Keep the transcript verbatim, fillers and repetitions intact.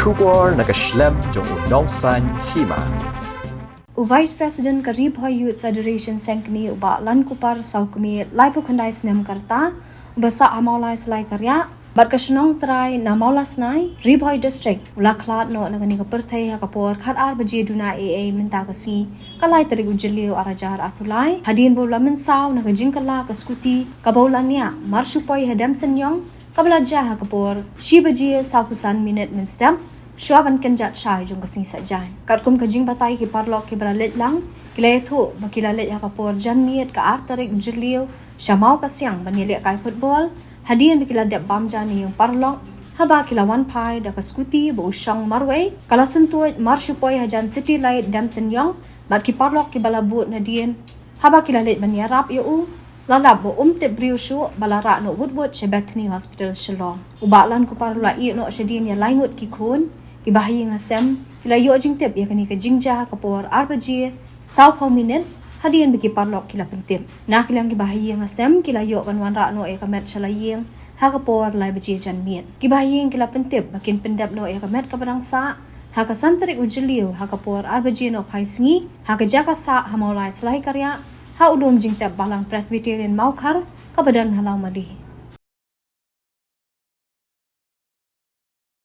Khubor na ka shlem jong u Nongsaiñ Hima. U Vice President ka Ri Bhoi Youth Federation Seng Kmie u Bah Lankupar Sawkmie, laiphew khyndai snem ka rta, uba sah ha Mawlai Salai Kariah bad ka shnong Trai na Mawlasnai, Ri Bhoi District, u la khlad noh na kane ka pyrthei ha ka por khatar baje duna ei ei mynta ka sngi, ka lai tarik u Jylliew arhajar arphew lai, hadien ba u la mynsaw na ka jingkylla ka skuti kaba u la niah mar shu poi ha Demsenniong, kaba la jia ha ka por shi baje sawphew san minit mynstep, shuwa ban kynjat shai jong ka sngi Saitjaiñ. Katkum ka jingbatai ki paralok kiba la leit lang, ki la ïathuh ba ki la leit ha ka por janmiet ka ar tarik u Jylliew sha Mawkasiang ban ïalehkai football, hadien ba ki la dep bam ja na ïing paralok, haba ki la wan phai da ka skuti ba u shong marwei, ka la syntuid mar shu poi hajan City Light Demsenniong, bad ki paralok kiba la bud nadien, haba ki la leit ban ïarap ïa u, la lap ba um tip briew shuh, ba la rah noh wut wut sha Bethany Hospital Shillong. U Bah Lankupar u la ïeh noh shadien ïa lai ngut ki khun. Ki bahaïing hasem ki la ïoh jingtip ïa kane ka jingjia ha ka por ar baje sawphew minit, hadien ba ki paralok ki la pyntip. Na ka liang ki bahaïing hasem ki la ïoh ban wanrah noh ïa ka met sha la ïing ha ka por lai baje janmiet. Ki bahaïing ki la pyntip ba kin pyndep noh ïa ka met kaba dang sah ha ka san tarik u Jylliew ha ka por ar baje nohphai sngi, ha ka jaka sah ha Mawlai Salai Kariah, ha u lum jingtep Balang Presbyterian Mawkhar kaba don ha Lawmali.